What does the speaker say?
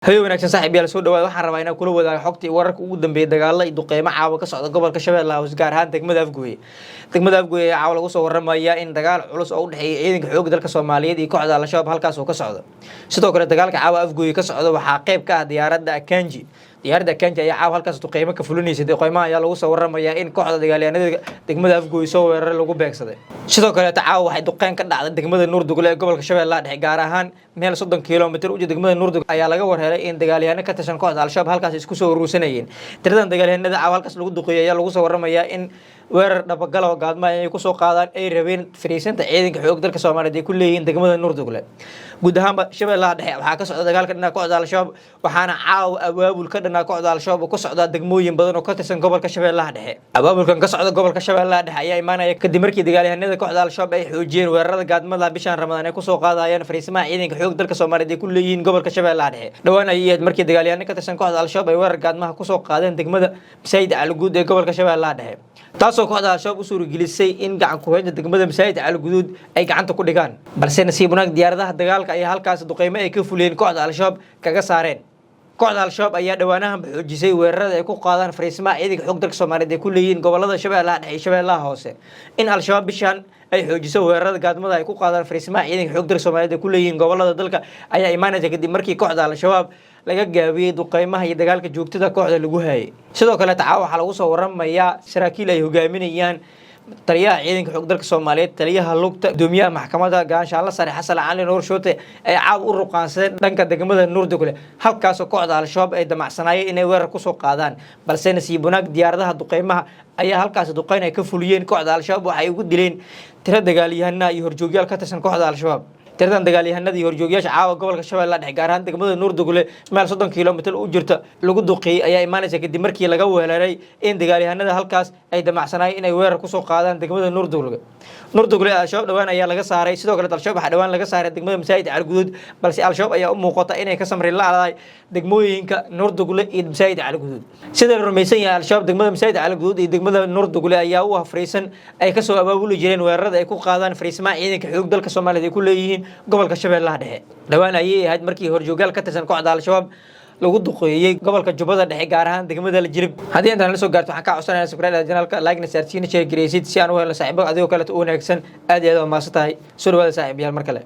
Hayo wanaagsan, saaxiib yaal, soo dhawaad. Waxaan rabaa inaan kula wadaago xogtii wararka ugu dambeeyay dagaalo iyo duqeymo caawa ka socda gobolka Shabeellaha Hoose, gaar ahaan degmada Afgooye. Degmada Afgooye ayaa caawa lagu soo waramayaa in dagaal culus oo u dhexeeya ciidanka xoogga dalka Soomaaliyeed iyo kooxda Al-Shabaab halkaas oo ka socda. Sidoo kale, dagaalka caawa Afgooye ka socda waxaa qayb ka ah diyaaradda Akanji. Diyaaradda Akanji ayaa caawa halkaas duqeymo ka fulinaysa. Duqeymaha ayaa lagu soo waramayaa in kooxda dagaalyahanada degmada Afgooye soo weeraray lagu beegsaday. Sidoo kaleeta, caawa waxay duqeyn ka dhacday degmada Nuurdugle ee gobolka Shabeellaha Dhexe, gaar ahaan meel 30 kilomitir u jira degmada Nuurdugle ayaa laga warhelay in dagaalyahano ka tirsan kooxda Al-Shabaab halkaas isku soo urursanayeen. Tiradan dagaalyahanada caawa halkaas lagu duqeeyay ayaa lagu soo waramayaa in weerar dhabagal oo gaadma ay kusoo qaadaan ay rabeen fariisinta ciidanka xoog dalka Soomaaliyeed ay ku leeyihiin degmada Nuurdugle. Guud ahaanba Shabeellaha Dhexe waxaa ka socda dagaalka dhinaca kooxda Al-Shabaab, waxaana caawa abaabul ka dhanaa kooxda Al-Shabaab oo ka socda degmooyin badan oo ka tirsan gobolka Shabeellaha Dhexe. Abaabulkan ka socda gobolka Shabeellaha Dhexe ayaa imaanaya kadib markii dagaalyahanada kooxda Al-Shabaab ay xoojiyeen weerarada gaadmada bishan Ramadaan ay kusoo qaadayaan fariisimaha ciidanka xoog dalka Soomaaliyeed ay ku leeyihiin gobolka Shabeellaha Dhexe. Dhowaan ayay ahayd markii dagaalyahano ka tirsan kooxda Al-Shabaab ay weerar gaadmaha kusoo qaadeen degmada Masaajid Caliguud ee gobolka Shabeellaha Dhexe, taasoo kooxda Al-Shabaab u suuragelisay in gacan ku-haynta degmada Masaajid Caliguduud ay gacanta ku dhigaan. Balse nasiib wanaag, diyaaradaha dagaalka ayaa halkaas duqeymo ay ka fuliyeen kooxda Al-Shabaab kaga saareen. Kooxda Al-Shabaab ayaa dhowaanahanba xoojisay weerarada ay ku qaadaan fariisimaha ciidanka xoog dalka Soomaaliyeed ay ku leeyihiin gobolada Shabeellaha Dhexe iyo Shabeellaha Hoose. In Al-Shabaab bishan ay xoojiso weerarada gaadmada ay ku qaadaan fariisimaha ciidanka xoog dalka Soomaaliyeed ay ku leeyihiin gobolada dalka ayaa imaanaysa kadib markii kooxda Al-Shabaab laga gaabiyey duqeymaha iyo dagaalka joogtada kooxda lagu hayay. Sidoo kale, tacaawa waxaa lagu soo waramayaa saraakiil ay hogaaminayaan taliyaha ciidanka xoog dalka Soomaaliyeed, taliyaha lugta, gudoomiyaha maxkamadda Gaanshaanla Sare Xasan Cali Nuur Shuute ay caawa u ruqaansadeen dhanka degmada Nuurdugle, halkaasoo kooxda Al-Shabaab ay damacsanaayeen inay weerar kusoo qaadaan. Balse nasiib wanaag, diyaaradaha duqeymaha ayaa halkaasi duqeyn ay ka fuliyeen kooxda Al-Shabaab waxay ugu dileen tiro dagaalyahana iyo horjoogyaal ka tirsan kooxda Al-Shabaab. Tiradan dagaalyahanada iyo horjoogyaasha caawa gobolka Shabeellaha Dhexe, gaar ahaan degmada Nuurdugle, meel 30 kilomitir u jirta lagu duqeeyey ayaa imaanaysa kadib markii laga weeraray in dagaalyahanada halkaas ay damacsanaayeen inay weerar kusoo qaadaan degmada Nuurdugle. Nuurdugle Al-Shabaab dhowaan ayaa laga saaray. Sidoo kale, Al-Shabaab waxaa dhowaan laga saaray degmada Masaajid Caliguduud, balse Al-Shabaab ayaa u muuqata inay ka samri la'dahay degmooyinka Nuurdugle iyo Masaajid Caliguduud. Sida la rumaysan yahay, Al-Shabaab degmada Masaajid Caliguduud iyo degmada Nuurdugle ayaa u ah fariisan ay kasoo abaabuli jireen weerarada ay ku qaadaan fariismaha ciidanka xoog dalka Soomaaliyeed ay ku leeyihiin gobolka Shabeellaha Dhexe. Dhowaan ayay ahayd markii horjoogyaal ka tirsan kooxda Al-Shabaab lagu duqeeyey gobolka Jubbada Dhexe, gaar ahaan degmada Jilib. Haddii intaan la soo gaarto, waxaan kaa codsanaya subscribe channelka, like na saarsiina, share gareysid si aan u helno saaxiibo adigoo kaleeto u wanaagsan. Aad iyo aad waa mahadsan tahay. Soo dhawaada, saaxiibayaal, mar kale.